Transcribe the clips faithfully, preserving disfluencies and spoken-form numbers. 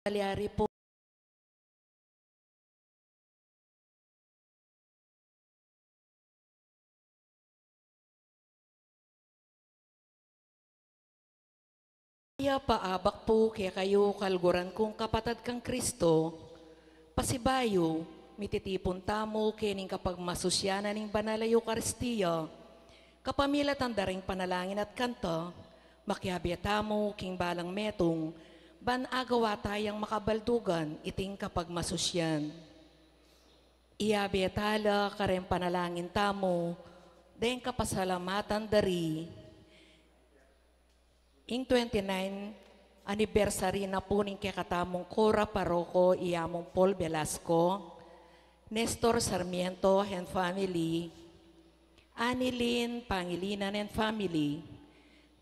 Kalyari po. Kaya paabak pu kekayu, kaluguran kung kapatad kang Kristo, pasibayu, mititipun tamu kening kapagmasusyanan ning Banal a Eukaristia, kapamilatan da ring panalangin at kanta, makiabe tamu king balang metung, ban agawa tayang makabaldugan iting kapagmasusyan. Iabe tala kareng panalangin tamu deng kapasalamatan da ri ing twenty-nine anniversary na pu ning kekatamung kura paroko, i Among Paul Velasco, Nestor Sarmiento and family, Anilyn Pangilinan and family,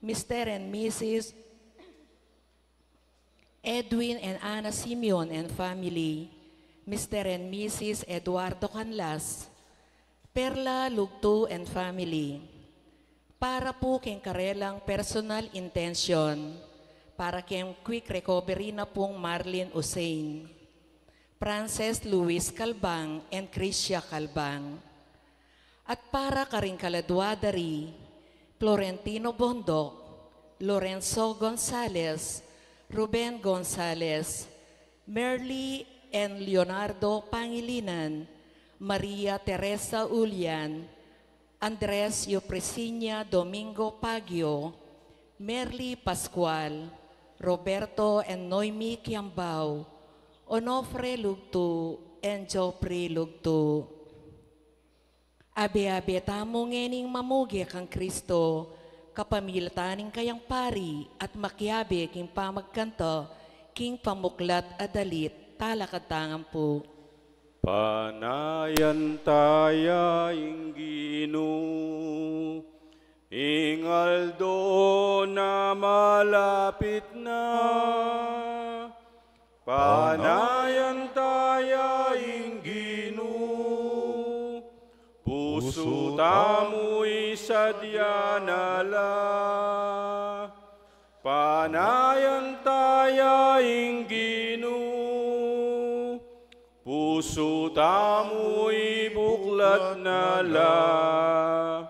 Mister and Missus Edwin and Ana Simeon and family, Mister and Missus Eduardo Canlas, Perla Lugtu and family. Para pu keng karelang personal intention, para keng quick recovery na pung Marlene Usain, Frances Luis Calbang and Christia Calbang. At para karing kaladua da ri Florentino Bondoc, Lorenzo Gonzalez, Ruben Gonzalez, Merly and Leonardo Pangilinan, Maria Teresa Ulian, Andres Eupresinia Domingo Pagio, Merly Pascual, Roberto and Noemi Kiambao, Onofre Lugtu, and Geoffrey Lugtu. Abe-abe tamu ngening mamuge kang Kristo, kapamilatan ning kayang pari at makiabe king pamagkanta, king pamuklat a dalit, talakad ta ngan pu. Panayan ta ya ing Ginu, ing aldo na malapit na. Panayan ta ya ing Ginu, pusu tamu isadya na la. Panayan ta ya ing Ginu, pusu tamu ibuklat na la.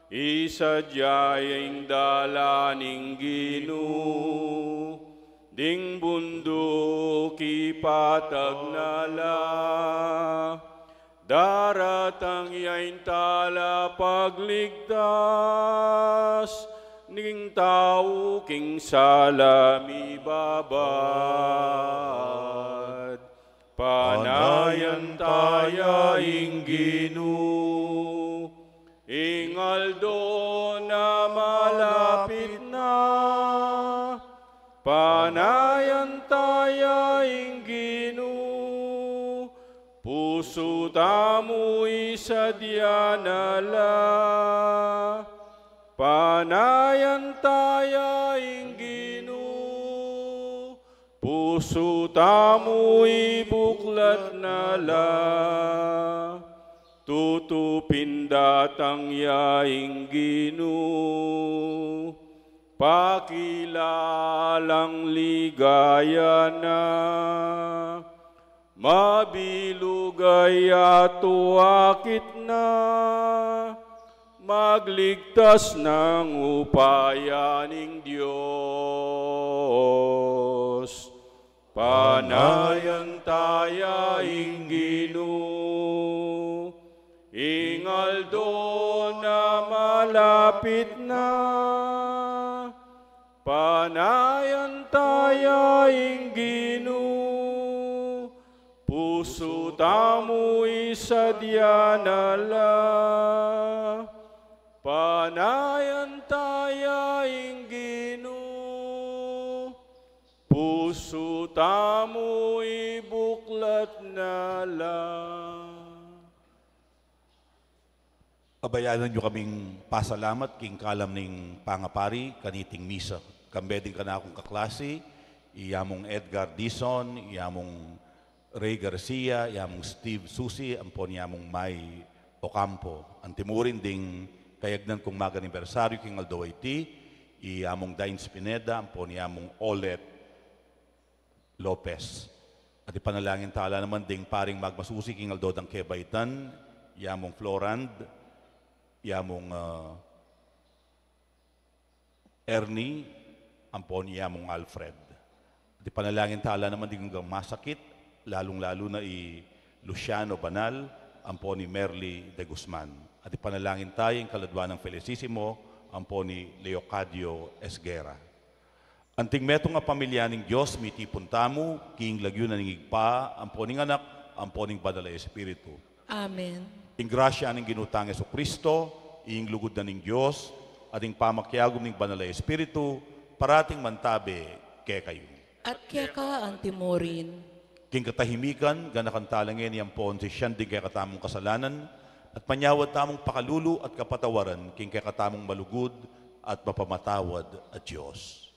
Isadya ya ing dalan ning Ginu, ding bunduk ipatag na la. Daratang ya ing talapagligtas, ning tau king sala mibabad. Panayan ta ya ing Ginu, ing aldo na malapit na. Panayan ta ya ing Ginu, pusu tamu isadya na la. Panayan ta ya ing Ginu, pusu tamu ibuklat na la. Tutu pin datang ya ing Ginu, pakilalang ligaya na. Mabilug a yatu akit na, magligtas nang upaya ning Dios. Panayan ta ya ing Ginu, ing aldo na malapit na. Panayan ta ya ing Ginu, pusu tamu isadya na la. Panayan ta ya ing Ginu, pusu tamu ibuklat na la. Abayanan yu kaming pasalamat king kalam ning pangapari kaniting misa. Kambe ding kanakung kaklasi, i Among Edgar Dizon, i Among Ray Garcia, i Among Steve Susi, ampon i Among May Ocampo. Antimurin ding kayagnan kung mag-anibersaryu king aldo a iti, i Among Dines Pineda, ampon i Among Olet Lopez. At ipanalangin tala naman ding paring magmasusi king aldo dang kebaitan, yamung Florand, yamung, ah, Ernie, ampo ni yamung Alfred. At ipanalangin tala naman ding anggang masakit, lalung-lalu na i Luciano Banal, ampo ni Merly de Guzman. At ipanalangin taya ing kaladwa nang Felicissimo, ampo ni Leocadio Esguerra. Anting metung a pamilya ning Dios, mitipun tamu king lagyu na ning Ibpa, ampo ning Anak, ampo ning Banal a Espiritu. Amen. Ing grasya ning Ginu tang Jesucristo, ing lugud na ning Dios, at ing pamakiagum ning Banal a Espiritu, parating mantabe kekayu. At keka antimurin. King katahimikan, ganakan tala ngeni ampon sisian ding kekatamung kasalanan, at manyawad tamung pakalulu at kapatawaran king kekatamung malugud at mapamatawad a Dios.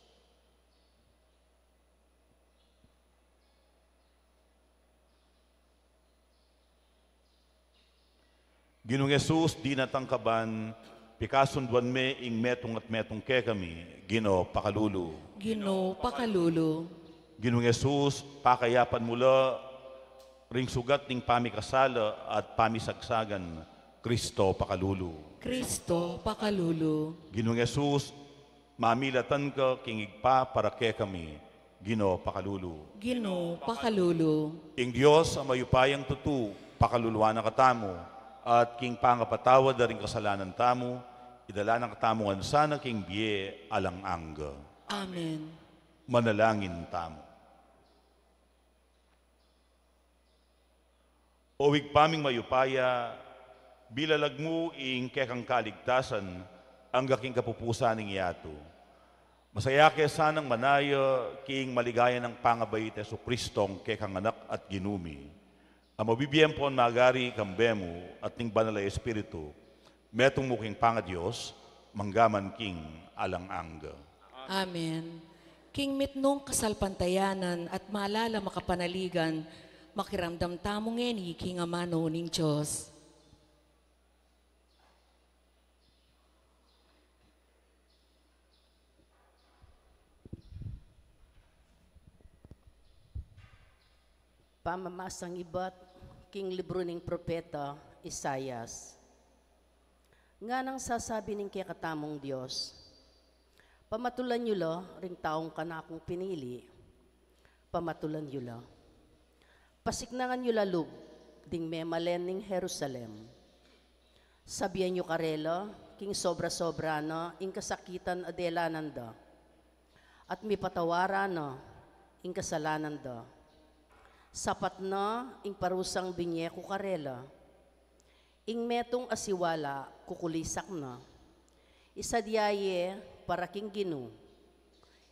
Ginung Jesus, di na tangkaban, pikasunduan me ing metung at metung kekami, Ginu pakalulu. Ginu pakalulu. Ginung Jesus, pakayapan mu la ring sugat ning pamikasala at pamisagsagan, Kristo pakalulu. Kristo pakalulu. Ginung Jesus, mamilatan ka king Ibpa para kekami, Ginu pakalulu. Ginu pakalulu. Ing Dios a mayupayang tutu, pakaluluan na katamu, at king pangapatawad da ring kasalanan tamu, idala na katamu ngan sana king bie alang angga. Amen. Manalangin tamu. O Ibpa ming mayupaya, bilalag mu ing kekang kaligtasan angga king kapupusan ning yatu. Masaya ke sanang manaya king maligaya nang pangabait Jesucristong kekang Anak at Ginu mi, a mabibie ampon magari kambe mu at ning Banal a Espiritu, metung mu king pangaDios, mangga man king alang angga. Amen. King mitmung kasalpantayanan at malala makapanaligan, makiramdam tamu ngeni king amanu ning Dios. Pamamasang ibat king libru ning propeta Isaias. Nganang sasabi ning kekatamung Dios, pamatulan yu la ring taung kanakung pinili, pamatulan yu la. Pasiknangan yu la lub ding memalen ning Jerusalem. Sabian yu karela king sobra-sobra na ing kasakitan a delanan da, at mipatawaran na ing kasalanan da. Sapat na ing parusang binye ku karela. Ing metung a siwala kukulisak na. Isadia ye para king Ginu.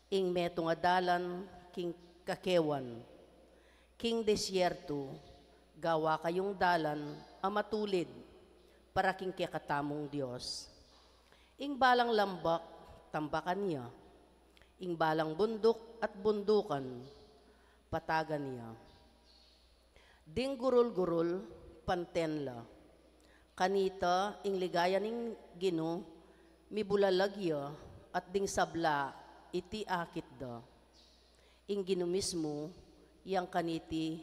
Ing metung a dalan king kakewan. King desierto, gawa kayung dalan a matulid para king kekatamung Dios. Ing balang lambak, tambakan ya. Ing balang bunduk at bundukan, patagan ya. Ding gurul-gurul, panten la. Kanita ing ligaya ning Ginu, mibulalag ya, at ding sabla iti akit da. Ing Ginu mismu yang kaniti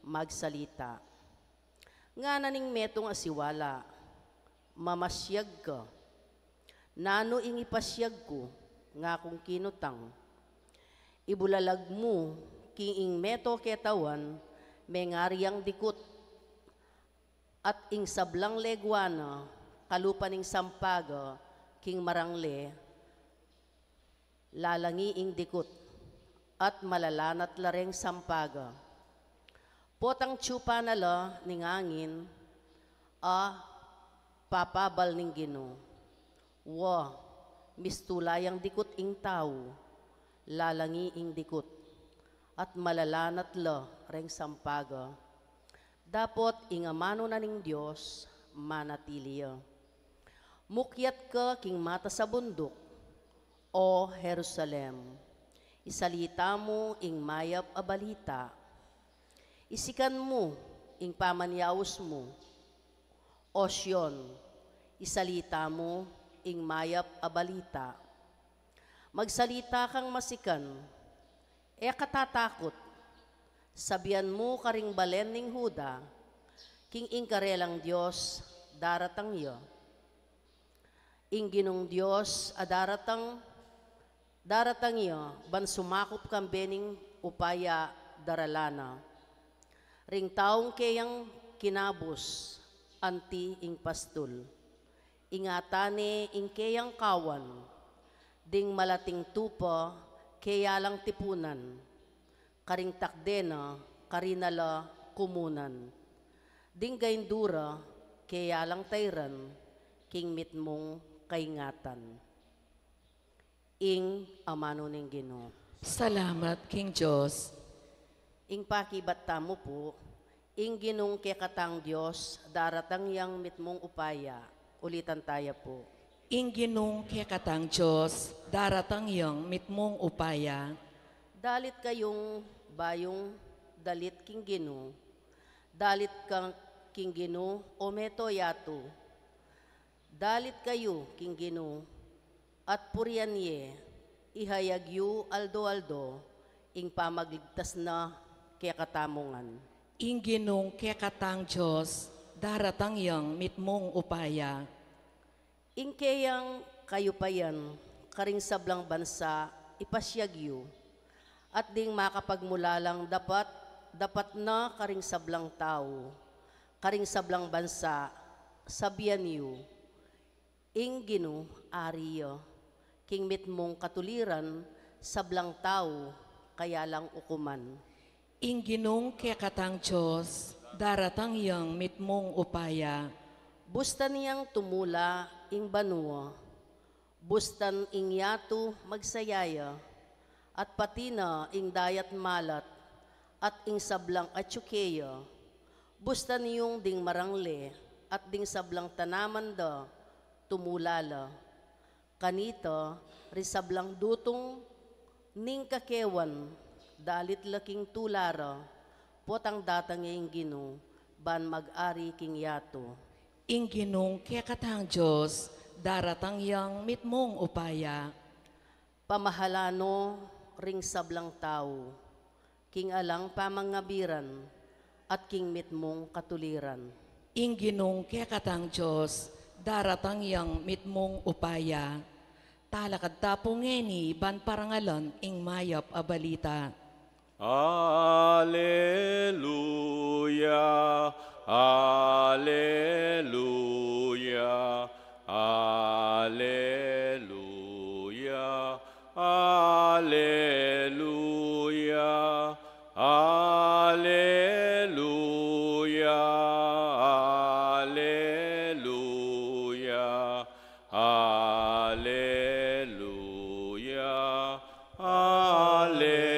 magsalita. Ngana ning metung a siwala, mamasyag ka. Nanu ing ipasyag ku, ngakung kinutang. Ibulalag mu king ing meto ketawan, mengari yang dikut. At ing sablang legua na, kalupa ning sampaga, king marangle, lalangi ing dikut, at malalanat la reng sampaga. Potang tsupa na la ning angin, a papabal ning Ginu. Wa, mistula yang dikut ing tau, lalangi ing dikut, at malalanat la reng sampaga. Dapot ing amanu na ning Dios, manatili ya. Mukyat ka king matas a bunduk, O Jerusalem, isalita mu ing mayap a balita. Isikan mu ing pamanyaus mu, O Sion, isalita mu ing mayap a balita. Magsalita kang masikan, e ka tatakut, Sabian mu karing balen ning Juda, king ing karelang Dios daratang ya. Ing Ginung Dios a daratang, daratang ya ban sumakup kambe ning upaya daralan na. Ring taung keyang kinabus anti ing pastul. Ingatan ne ing keyang kawan, ding malating tupa keya lang tipunan, karing takde na karina la kumunan. Ding gaindura keya lang tairan, king mitmung kaingatan. Ing amanu ning Ginu. Salamat king Dios. Ing pakibat tamu pu, ing Ginung kekatang Dios, daratang yang mitmung upaya. Ulitan taya pu. Ing Ginung kekatang Dios, daratang yang mitmung upaya. Dalit kayung bayung dalit king Ginu. Dalit ka king Ginu, o meto yatu. Dalit kayu king Ginu, at purian ye, ihayag yu aldo-aldo, ing pamagligtas na kekatamu ngan. Ing Ginung kekatang Dios, daratang yang mitmung upaya. Ing keyang kayupayan karing sablang bansa ipasiag yu, at ding makapagmulalang dapat, dapat na karing sablang tau, karing sablang bansa, sabian yu, ing Ginu ari ya, king mitmung katuliran, sablang tau, kaya lang ukuman. Ing Ginung kekatang Dios, daratang yang mitmung upaya. Bustan yang tumula ing banua, bustan ing yatu magsaya ya, at pati na ing dayat malat, at ing sablang atyu keya, bustan yung ding marangle, at ding sablang tanaman da, tumula la. Kanita, ring sablang dutung ning kakewan, dalit la king tula ra, potang datang ya ing Ginu, ban mag-ari king yatu. Ing Ginung kekatang Dios, daratang yang mitmung upaya. Pamahalan no ring sablang tau, king alang pamangabiran, at king mitmung katuliran. Ing Ginung kekatang Dios, daratang yang mitmung upaya. Talakad ta pu ngeni ban parangalan ing mayap a balita. Aleluya, aleluya, aleluya, aleluya, aleluya, aleluya, aleluya, aleluya.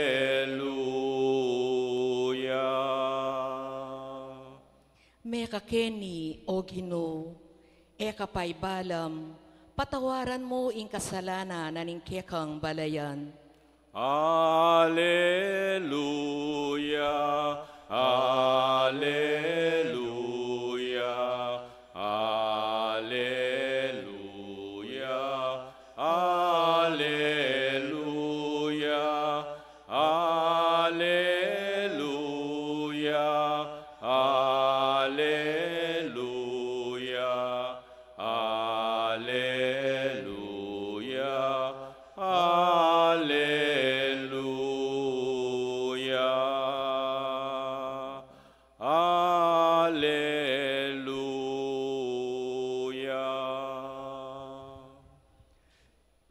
Mekakeni, O Ginu, e ka paibalam, patawaran mu ing kasalanan na ning kekang balayan. Aleluya, aleluya, aleluya, aleluya, aleluya, aleluya, aleluya, aleluya. Aleluya.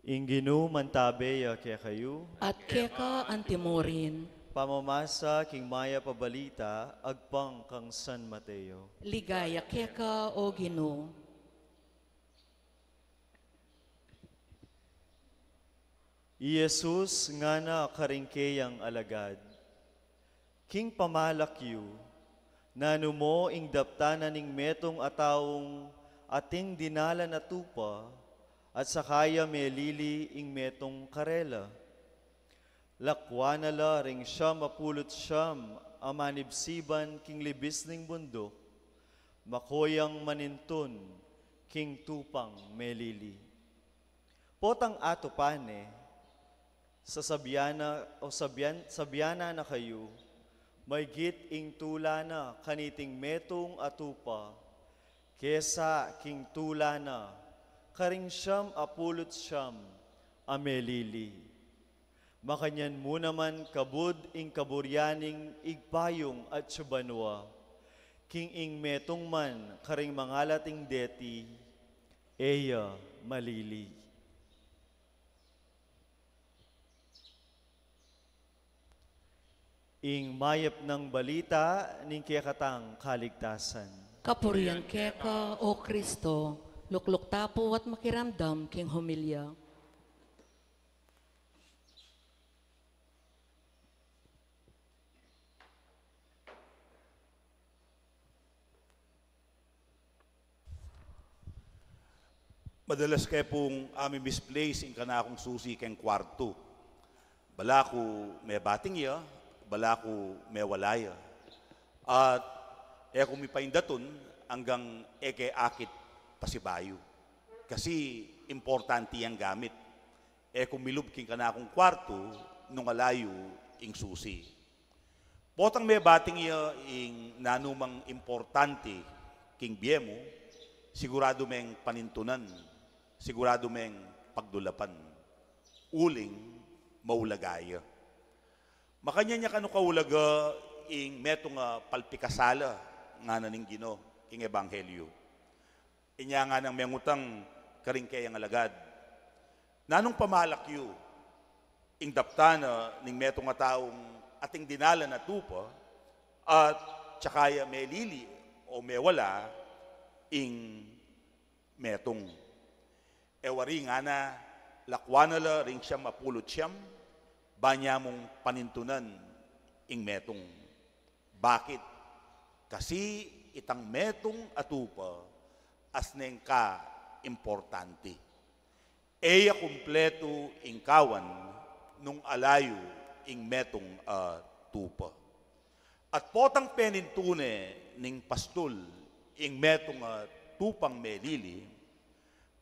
Ing Ginu mantabe ya kekayu. At keka antimurin. Pamamasa king mayap a balita agpang kang San Mateo. Ligaya keka, O Ginu. I Jesus ngana karing keyang alagad, king pamalak yu, nanu mo ing daptan na ning metung a taung ating dinalan a tupa, at saka ya melili ing metung karela? Lakwan na la ring siam a pulu't siam a manibsiban king libis ning bunduk, mako yang manintun king tupang melili. Potang atupan ne, sasabian na, o sabian, sabian na na kayu, Maygit ing tula na kaniting metung a tupa, kesa king tula na karing siyam a pulu't siyam a melili. Makanyan mu naman kabud ing kaburian ning Ibpa yung atsu banua, king ing metung man karing mangalating deti, e ya malili. Ing mayap nang balita ning kekatang kaligtasan. Kapurian keka, O Kristo. Lukluk ta pu at makiramdam king homilya. Madalas ke pung ami-misplace ing kanakung susi keng kwartu. Balaku mebating ya, balaku mewala ya. At e ku mipaindatun anggang e ke akit pasibayu. Kasi importante yang gamit. E ku milub king kanakung kwartu nung ala yu ing susi. Potang mebating ya ing nanumang importante king bie mu, siguradu meng panintunan, siguradu meng pagdulapan. Uling maulaga ya. Makanyan ya kanu kaulaga ing metung a palpikasala ngana ning Ginu king ebanghelyu. Inya nganang mengutang karing keyang alagad, "Nanung pamalak yu, ing daptan na ning metung a taung ating dinalan a tupa, at saka ya melili o mewala ing metung?" "E wari," ngana, "lakwan na la ring siyam a pulu't siyam, ban ya mung panintunan ing metung." Bakit? Kasi itang metung a tupa, asne ka importante. E ya kumpletu ing kawan nung ala yu ing metung a tupa. At potang penintune ning pastul ing metung a tupang melili,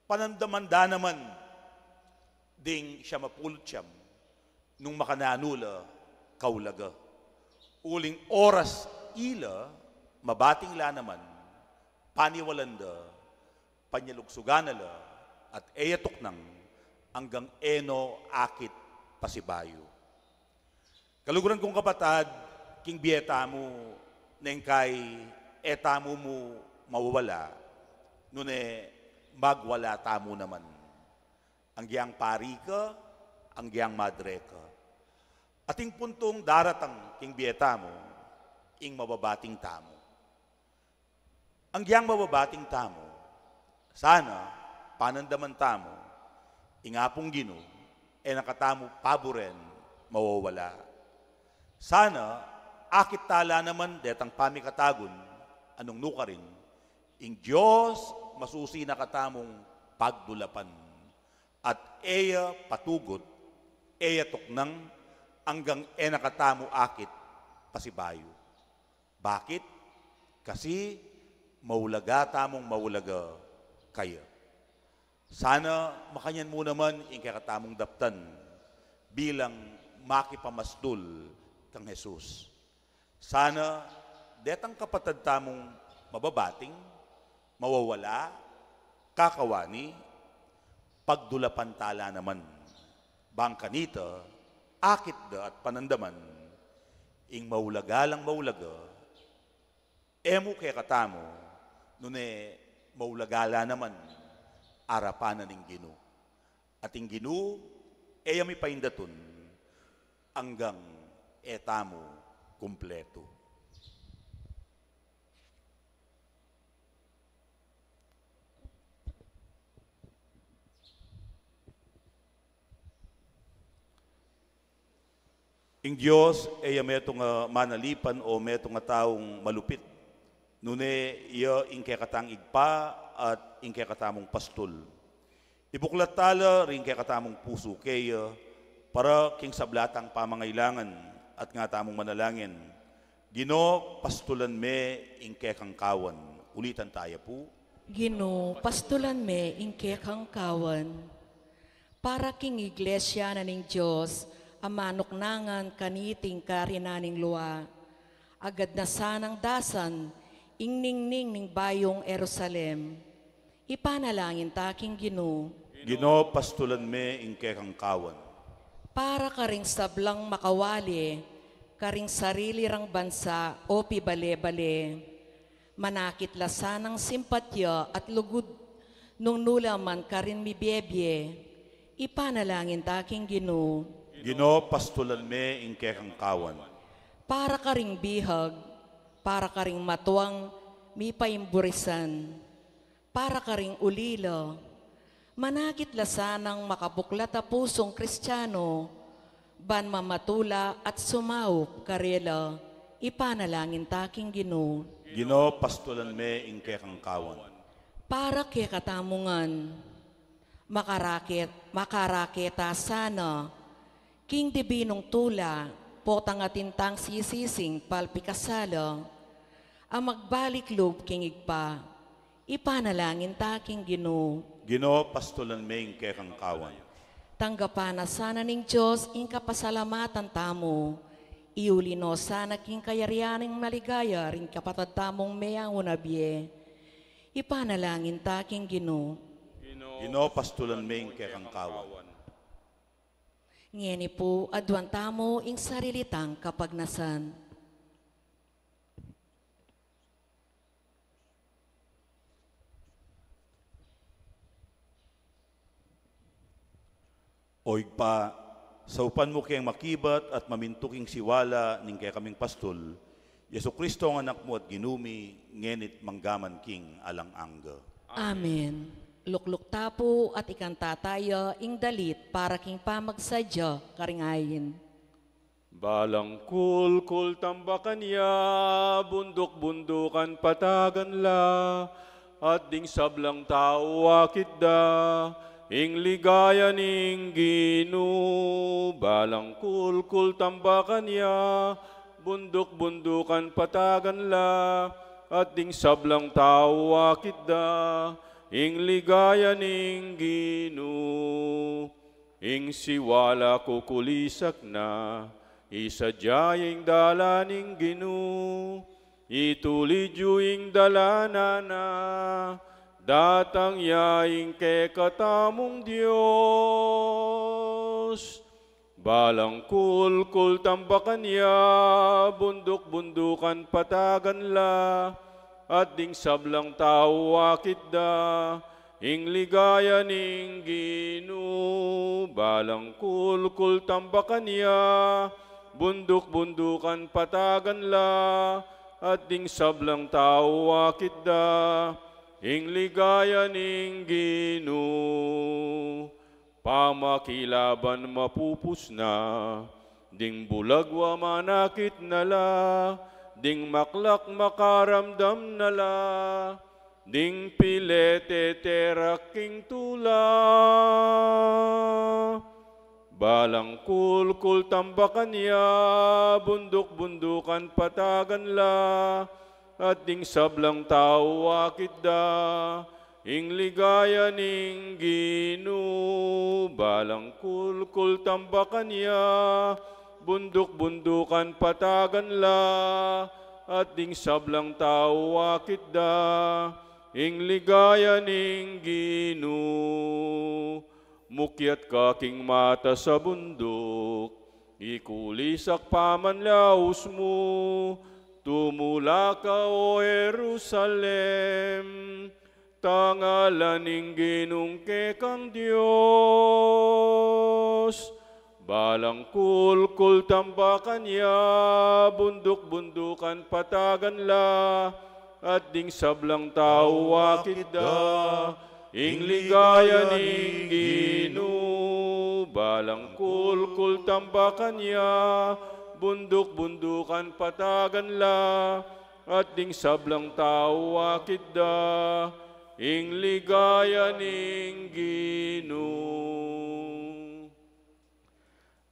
panandaman da naman ding siyam a pulu't siyam nung makananu la kaulaga. Uling oras ila, mabating la naman, paniwalan da, panyalugsugan na la, at e ya tuknang anggang e no akit pasibayu. Kaluguran kung kapatad, king bie tamu, neng kay e tamu mu mawawala, nune magwala tamu naman. Anggyang pari ka, anggyang madre ka. Ating puntung daratang king bie tamu, ing mababating tamu. Anggyang mababating tamu, sana panandaman tamu, ing Apung Ginu, e na katamu paburen mawawala. Sana akit tala naman detang pamikatagun, anung nukarin, ing Dios masusi na katamung pagdulapan. At e ya patugut, e ya tuknang, anggang e na katamu akit pasibayu. Bakit? Kasi maulaga tamung maulaga kaya. Sana makanyan mu naman ing kekatamung daptan bilang makipamastul kang Jesus. Sana detang kapatad tamung mababating, mawawala, kakawani, pagdulapan tala naman. Bang kanita, akit da at panandaman, ing maulaga lang maulaga, e mu kekatamu, nune maulaga la naman, arapan na ning Ginu. At ing Ginu, e ya mipaindatun, anggang e tamu kumpletu. Ing Dios, e ya metung a manalipan o metung a taung malupit. Nune ya ing kekatang Ibpa at ing kekatamung pastul. Ibuklat tala ring kekatamung pusu keya, para king sabla tang pamangailangan, at nga tamung manalangin, Ginu, pastulan me ing kekang kawan. Ulitan taya pu. Ginu, pastulan me ing kekang kawan. Para king Iglesia na ning Dios, a manuknangan kaniting karinan ning lua. Agad na sanang dasan ing ningning ning bayung Jerusalem. Ipanalangin ta king Ginu. Ginu, pastulan me ing kekang kawan. Para karing sablang makawali karing sarili rang bansa o pibale-bale. Manakit la sanang simpatya at lugud nung nu la man karin mibie-bie. Ipanalangin ta king Ginu. Ginu, pastulan me ing kekang kawan. Para karing bihag, para karing matuang mipaimburisan, para karing ulila, manakit la sanang makabuklat a pusung Kristiano, ban mamatula at sumaup karela. Ipanalangin ta king Ginu. Ginu, pastulan me ing kekang kawan. Para kekatamu ngan, makaraket, makaraketa sana king dibinung tula, potang atin tang sisising palpikasala, a magbalik lub king Ibpa. Ipanalangin ta king Ginu. Ginu, pastulan me ing kekang kawan. Tanggapan na sana ning Dios ing kapasalamatan tamu. Iuli no sana king kayarian ning maligaya ring kapatad tamung meauna bie. Ipanalangin ta king Ginu. Ginu, pastulan me ing kekang kawan. Ngeni pu, aduan tamu ing sarili tang kapagnasan. O Ibpa, saupan mu keng makibat at mamintu king siwala ning kekaming pastul, Jesucristo a Anak mu at Ginu mi, ngeni't manggaman king alang angga. Amen. Lukluk ta pu at ikanta taya ing dalit para king pamagsadya karing ain. Balang kulkul tambakan ya, bunduk-bundukan patagan la, at ding sablang tau akit da ing ligaya ning Ginu. Balang kulkul tambakan ya, bunduk-bundukan patagan la, at ding sablang tau akit da ing ligaya ning Ginu. Ing siwala kukulisak na, isadya ya ing dalan ning Ginu, itulid yu ing dalan na, datang ya ing kekatamung Dios. Balang kulkul tambakan ya, bunduk-bundukan patagan la, at ding sablang tau akit da ing ligaya ning Ginu. Balang kulkul tambakan ya, bunduk-bundukan patagan la, at ding sablang tau akit da ing ligaya ning Ginu. Pamakilaban mapupus na, ding bulagwa manakit na la, ding maklak makaramdam na la, ding pilete terak king tula. Balang kulkul tambakan ya, bunduk-bundukan patagan la, at ding sablang tau akit da ing ligaya ning Ginu. Balang kulkul tambakan ya, bunduk-bundukan patagan la, at ding sablang tau akit da ing ligaya ning Ginu. Mukyat ka king matas a bunduk, ikulisak pamanlaus mu, tumula ka, O Jerusalem, tangalan ning Ginung kekang Dios. Balang kulkul tambakan ya, bunduk-bundukan patagan la, at ding sablang tau akit da ing ligaya ning Ginu. Balang kulkul tambakan ya, bunduk-bundukan patagan la, at ding sablang tau akit da ing ligaya ning Ginu.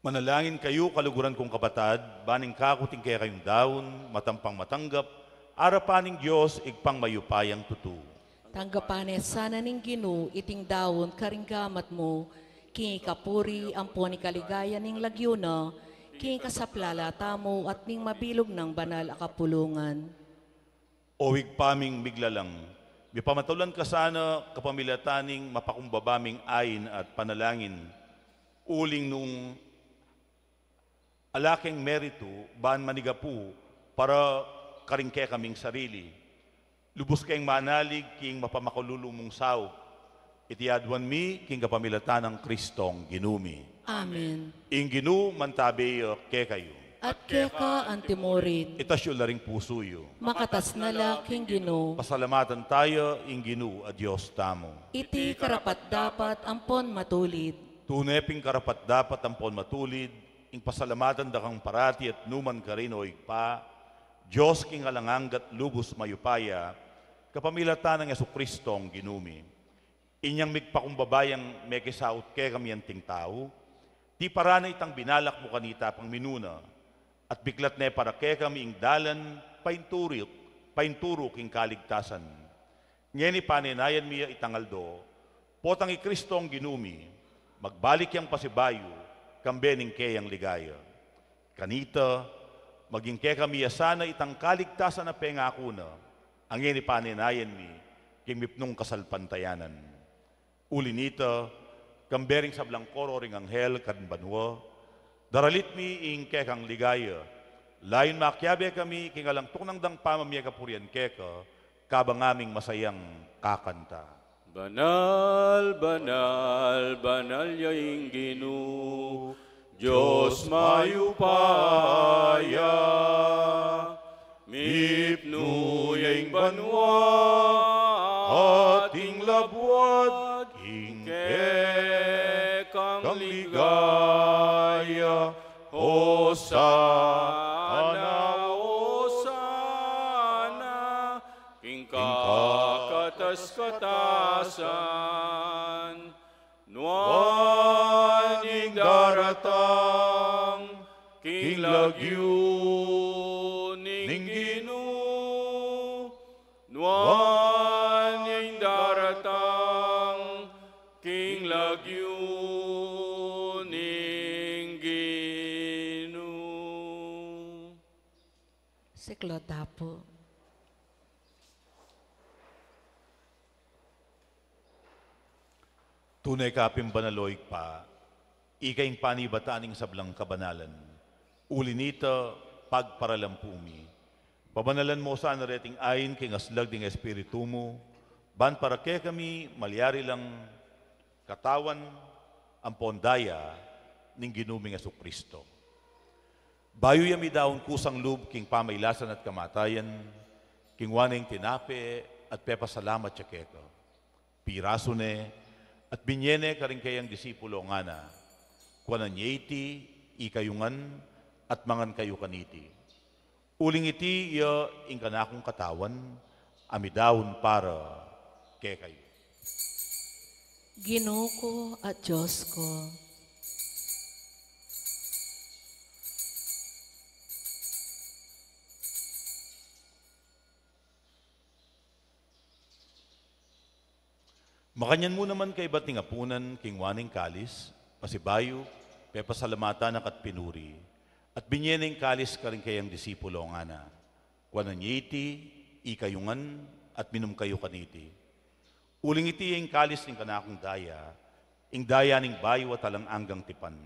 Manalangin kayu, kaluguran kung kapatad, ban ing kaku at ing kekayung daun matampang matanggap arapan ning Dios, Ibpang mayupayang tutu. Tanggapan ne sana ning Ginu iting daun karing gamat mu, king ikapuri ampon ikaligaya ning lagyu na, King kasaplalan tamu at ning mabilug nang banal a kapulungan. O Ibpa ming miglalang, mipamatulan ka sana kapamilatan ning mapakumbaba ming ain at panalangin. Uling nung ala keng meritu, ban manigapu para karing kekaming sarili. Lubus keng manalig king mapamakalulu mung saup. Iti aduan mi king kapamilatan nang Kristong Ginu mi. Amen. Ing Ginu mantabe ya kekayu. At keka antimurin. Itas yu la ring pusu yu. Makatas na la king Ginu. Pasalamatan taya ing Ginu a Dios tamu. Iti karapat-dapat ampon matulid. Tune pin karapat-dapat ampon matulid, ing pasalamatan da kang parati at numan karin, o Ibpa, Dios king alang angga't lubus mayupaya, kapamilatan nang Jesucristong Ginu mi. Inyang migpakumbaba yang mekisaut kekami anting tau, tiparan na itang binalak mu kanita pang minuna, at biklat ne para kekami ing dalan painturu, painturu king kaligtasan. Ngeni panenayan mi ya itang aldo, potang i Kristong Ginu mi, magbalik yang pasibayu, kambe ning keyang ligaya. Kanita, maging kekami ya sana itang kaligtasan a pengaku na, a ngeni panenayan mi, king mipnung kasalpantayanan. Uli nita, kambe ring sablang koro ring anghel karin banua, daralit mi ing kekang ligaya, layun makiabe kami king alang tuknang dang pamamie kapurian keka, kabang aming masayang kakanta. Banal, banal, banal ya ing Ginu, Dios mayupaya. Mipnu ya ing banua at ing labuad king kekang ligaya. Hosana, Hosana king kakatas-katasan. Nuan ing daratang king lagyu ning Ginu. Nuan ing daratang king lagyu ning Ginu. Siklaud ta pu. Tune ka pin banal, o Ibpa, ika ing panibatan ning sablang kabanalan. Uli nita, pagparalan pu mi, pabanalan mu sana reting ain king aslag ning Espiritu mu, ban para kekami malyari lang katawan ampon daya ning Ginu ming Jesucristo. Bayu ya midaun kusang lub king pamailasan at kamatayan, kinua ne ing tinape at pepasalamat ya keka. Pirasu ne at binye ne karing keyang disipulo, ngana: Kuanan ye iti, ikayu ngan, at mangan kayu kaniti. Uling iti ya ing kanakung katawan, a midaun para kekayu. Ginu ku at Dios ku. Makanyan mu naman kaybat ning apunan, kinua ne ing kalis, pasibayu, pepasalamatan na ka't pinuri, at binye ne ing kalis karing keyang disipulo, ngana: Kuanan ye iti, ikayu ngan, at minum kayu kaniti. Uling iti ya ing kalis ning kanakung daya, ing daya ning bayu at alang anggang tipan,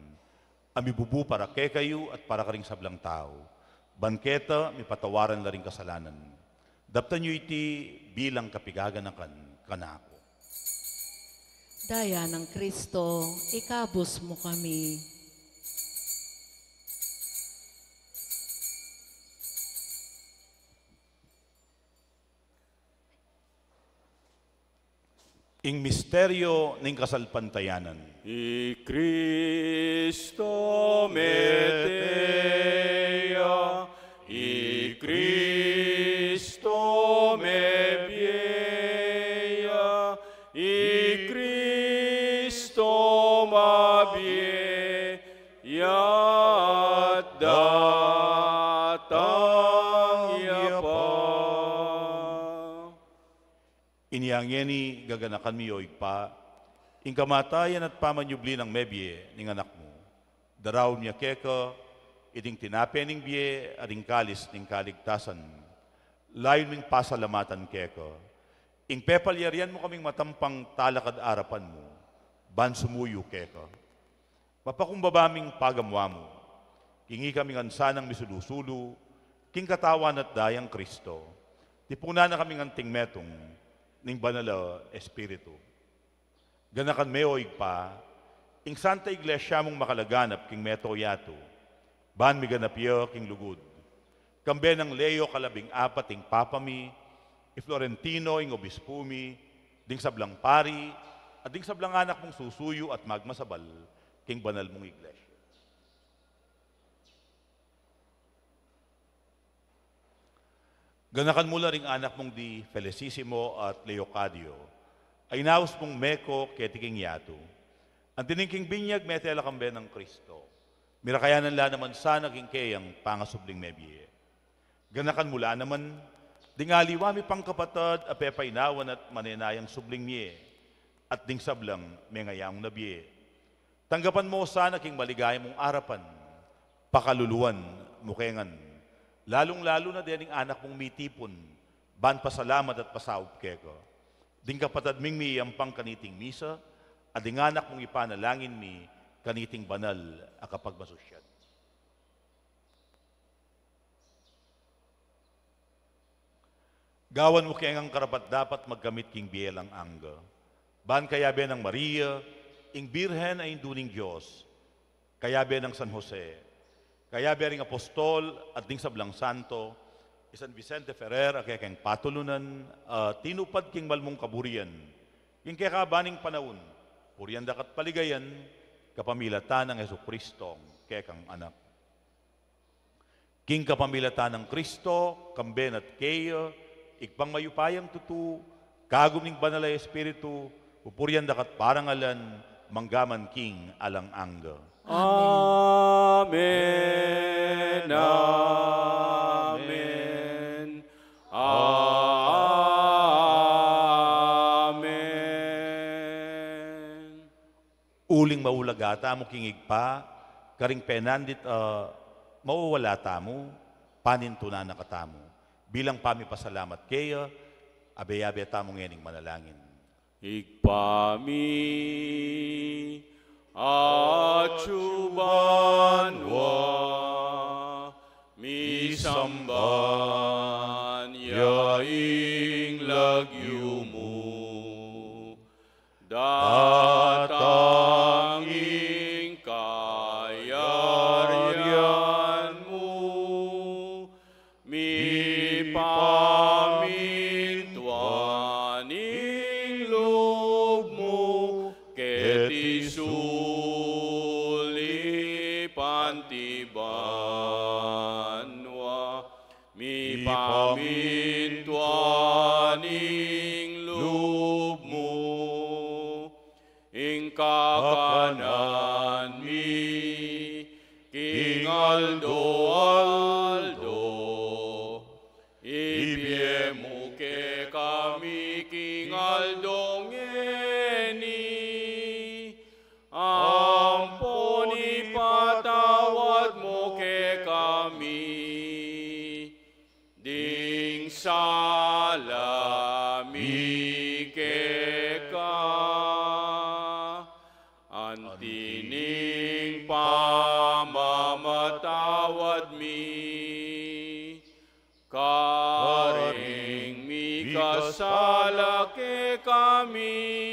a mibubu para kekayu at para karing sablang tau, ban keta mipatawaran la ring kasalanan. Daptan yu iti bilang kapigaganakan kanaku. Daya nang Kristo, ikabus mu kami. Ing misteryo ning kasalpantayanan. I Kristo mete ya, i Kristo mebie ya, i Kristo mabie ya, datang ya pa. Inya ngeni gaganakan mi, o Ibpa, ing kamatayan at pamanyubli nang mebie ning Anak mu. Daraun mi ya keka Iting tinape ning bie at ing kalis ning kaligtasan, layun ming pasalamatan keka, ing pepalyarian mu kaming matampang talakad arapan mu, ban sumuyu keka. Mapakumbaba ming pagamu-amu, king ikami ngan sanang misulu-sulu king katawan at dayang Kristo, tipunan na kaming anting metung ning Banal a Espiritu. Ganakan me, o Ibpa, ing Santa Iglesia mung makalaganap king mabilug a yatu, ban miganap ya king lugud. Kambe nang Leo kalabing apat ing Papa mi, i Florentino ing Obispu mi, ding sablang pari, at ding sablang anak mung susuyu at magmasabal king banal mung Iglesia. Ganakan mu la ring anak mung di Felicissimo at Leocadio, a inaus mung meko keti king yatu. Anti ning king binyag mete la kambe nang Kristo, mirakayanan la naman sana king keyang pangasubling mebie. Ganakan mu la naman ding aliwa mi pang kapatad a pepainawan at manenayang subling mie, at ding sablang mengayang na bie. Tanggapan mu sana king maligaya mung arapan, pakaluluan mu ke ngan, lalung-lalu na dening anak mung mitipun ban pasalamat at pasaup keka, ding kapatad ming miyampang kaniting misa, at ding anak mung ipanalangin mi kaniting banal a kapagmasusian. Gawan mu ke ngang karapat-dapat magkamit king bie alang angga, ban kayabe nang Maria, ing Birhen a Indu ning Dios, kayabe nang San Jose, kayabe ring apostol at ding sablang santo, i San Vicente Ferrer a kekeng patulunan, a tinupad king malmung kaburian king kekaban ning panaun, purian da ka at paligayan kapamilatan nang Jesucristo, kekang Anak. King kapamilatan nang Kristo, kambe na at keya, Ibpang mayupayang tutu, kagum ning Banal a Espiritu, pupurian da ka at parangalan, mangga man king alang angga. Amen. Amen. Amen. Uling maulaga tamu king Ibpa, karing penandit a mawawala tamu, panintunan na katamu. Bilang pamipasalamat keya, abe-abe tamu ngening manalangin. Ibpa mi, atsu banua, misamban ya ing lagyu mu. Datang ing kayarian mu, mipamintuan ing lub mu, keti sulip anti banua. Mipamintuan ing lub mu, ing kakanan mi king aldo-aldo, ibie mu kekami king aldo ngeni. Ampon ipatawad mu kekami ding sala mi keka, anti ning pamamatawad mi karing mikasala kekami.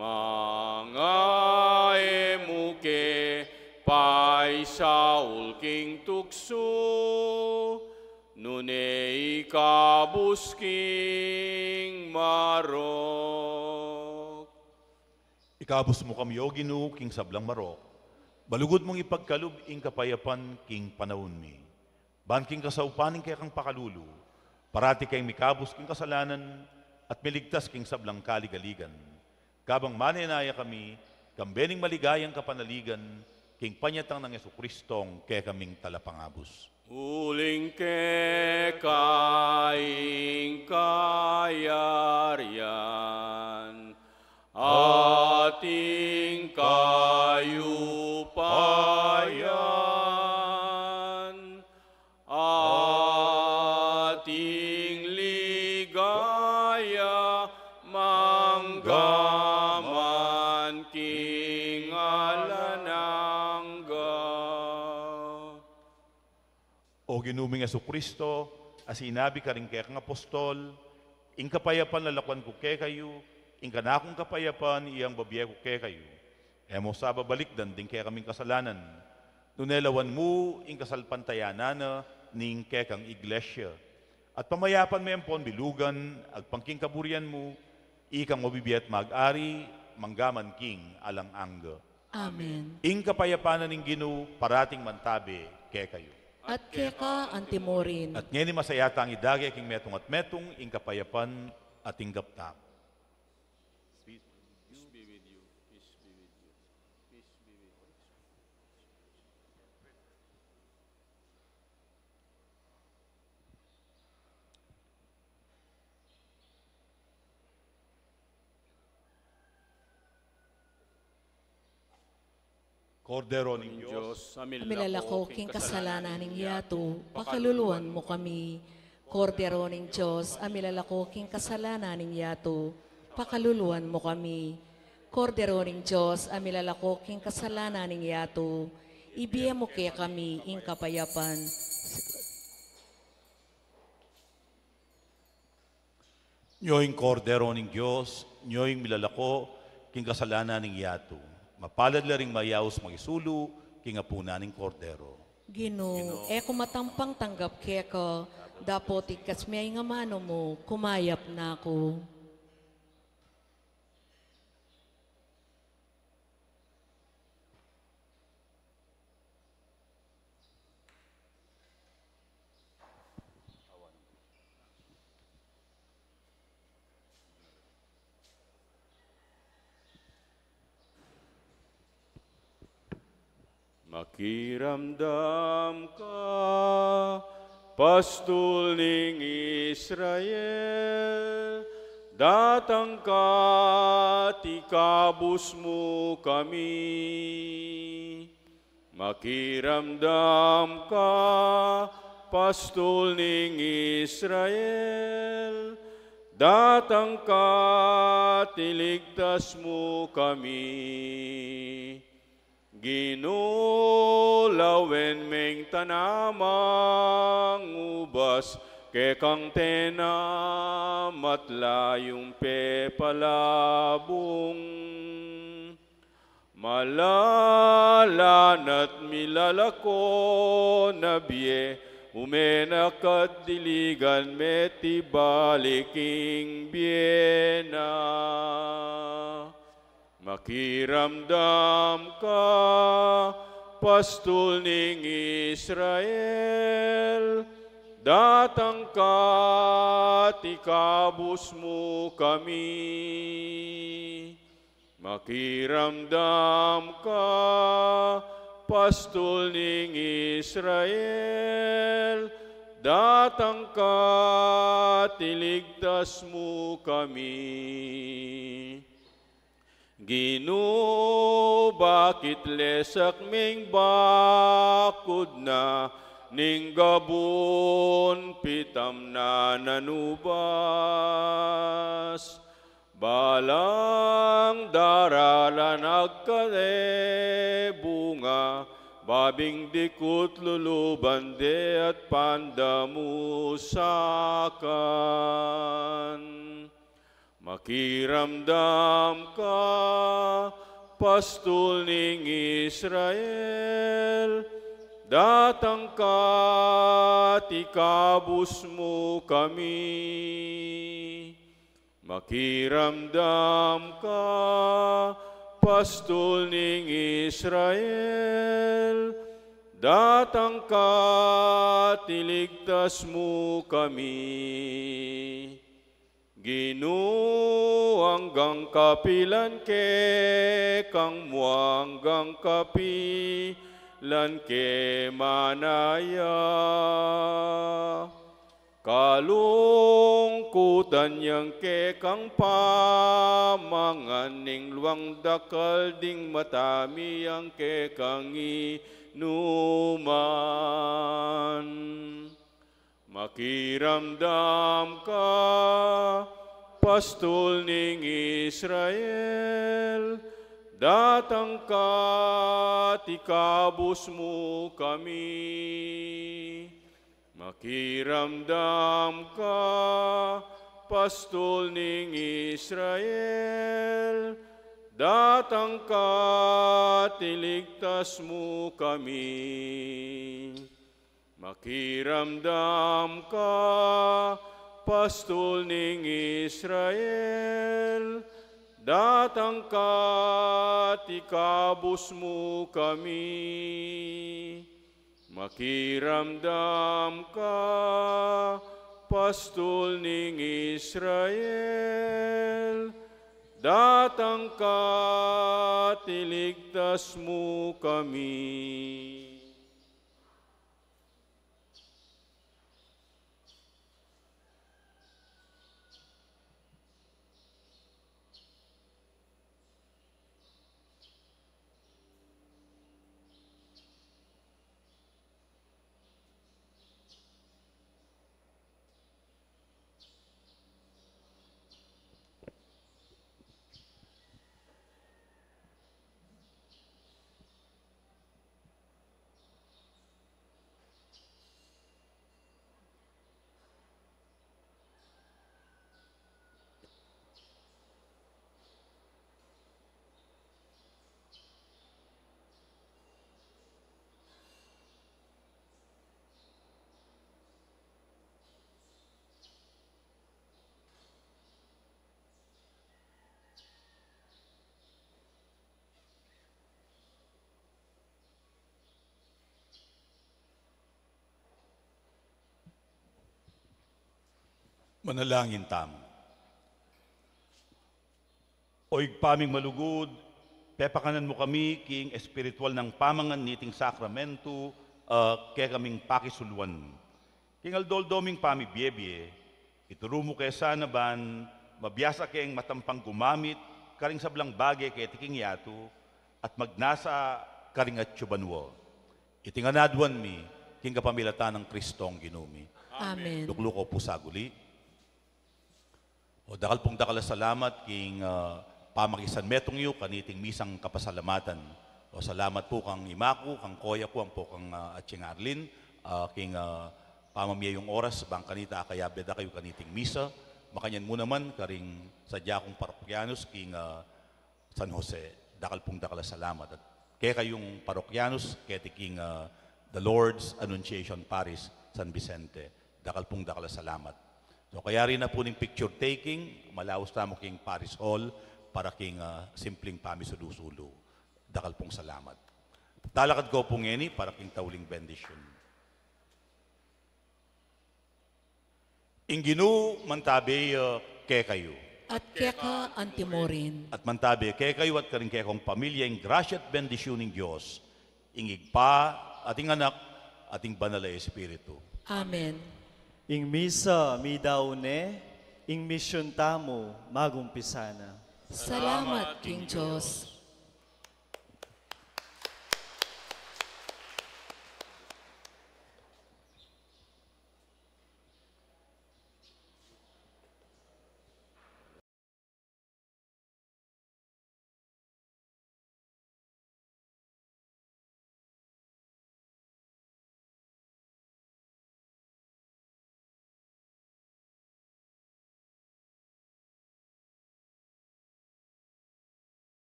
Manga e mu ke paisaul king tuksu, nune ikabus king marok. Ikabus mu kami, O Ginu, king sablang marok. Balugud mung ipagkalub ing kapayapan king panaun mi. Ban king kasaupan ning kekang pakalulu, parati keng mikabus king kasalanan at miligtas king sablang kaligaligan. Kabang manenaya kami, kambe ning maligayang kapanaligan, king panyatang nang Jesucristong kekaming Talapangabus. Uling keka ing kayarian, at ing kayupayan, O Ginu ming Jesucristo, a sinabi karing kekang apostol, "Ing kapayapan lalakuan ku kekayu, ing kanakung kapayapan iyang bibie ku kekayu. E mu sa babalikdan ding kekaming kasalanan, nune lawan mu ing kasalpantayanan na ning kekang iglesia. At pamayapan me ampon bilugan, agpang king kaburian mu, ikang mabibie at mag-ari, mangga man king alang angga." Amen. Ing kapayapan na ning Ginu, parating mantabe kekayu. At keka antimurin. At ngeni masaya tang idage king metung at metung, ing kapayapan at ing gaptam. Kordero ning Dios, a milalako king kasalanan ning yatu, pakaluluan mu kami. Kordero ning Dios, a milalako king kasalanan ning yatu, pakaluluan mu kami. Kordero ning Dios, a milalako king kasalanan ning yatu, ibie mu kekami ing kapayapan. Nyo ing Kordero ning Dios, nyo ing milalako king kasalanan ning yatu. Mapalad la ring mayaus makisulu king apunan ning Kordero. Ginu, e ku matampang tanggap keka, dapot ikasme ing amanu mu, kumayap na ku. Makiramdam ka, pastul ning Israel, datang ka at ikabus mu kami. Makiramdam ka, pastul ning Israel, datang ka at iligtas mu kami. Ginu, lawen meng tanamang ubas kekang tenam at layung pepalabung. Malalan at milalako na bie, umenak at diligan me, tibalik ing bie na. Makiramdam ka, pastul ning Israel, datang ka at ikabus mu kami. Makiramdam ka, pastul ning Israel, datang ka at iligtas mu kami. Ginu, bakit lesak meng bakud na ning gabun pitam na nanubas? Balang daralan agkade bunga, babing dikut luluban de at pandamusakan. Makiramdam ka, pastul ning Israel, datang ka at ikabus mu kami. Makiramdam ka, pastul ning Israel, datang ka at iligtas mu kami. Ginu, anggang kapilan ke kang mu, anggang kapilan ke manaya. Kalungkutan yang kekang pamangan, ning luang dakal ding mata mi yang kekang inuman. Makiramdam ka, pastul ning Israel, datang ka at ikabus mu kami. Makiramdam ka, pastul ning Israel, datang ka at iligtas mu kami. Makiramdam ka, pastul ning Israel, datang ka at ikabus mu kami. Makiramdam ka, pastul ning Israel, datang ka at iligtas mu kami. Manalangin tamu. O Ibpa ming malugud, pepakanan mu kami king espiritual nang pamangan niting sakramentu, ah, kekaming pakisuluan. King aldo-aldo ming pamibiebie, ituru mu ke sana ban mabiasa keng matampang gumamit karing sablang bage keti king yatu at magnasa karing atyu banua. Iti ngan aduan mi king kapamilatan nang Kristong Ginu mi. Amen. Duklu ko pu saguli. O, dakal pung dakal a salamat king, ah, pamakisanmetung yu kaniting misang kapasalamatan. O, salamat pu kang ima ku, kang koya ku, ampo kang, ah, Atsing Arlene, ah, king, ah, pamamie yung oras bang kanita akayab da kayu kaniting misa. Makanyan mu naman karing sadya kung parokyanos king, ah, San Jose, dakal pung dakal a salamat. At kekayung parokyanos keti king, ah, The Lord's Annunciation Parish, San Vicente, dakal pung dakal a salamat. So, kayari na pu ning picture taking, malaus tamu king Parish Hall para king, ah, simpling pamisulu-sulu. Dakal pung salamat. Talakad ko pu ngeni para king tauling bendisyun. Ing Ginu mantabe ya kekayu. At keka antimurin. At mantabe kekayu at karing kekong pamilya ing grasya at bendisyun ning Dios, ing Ibpa, at ing Anak, at ing Banal a Espiritu. Amen. Ing misa midaun ne, ing misyun tamu magumpisa na. Salamat king Dios.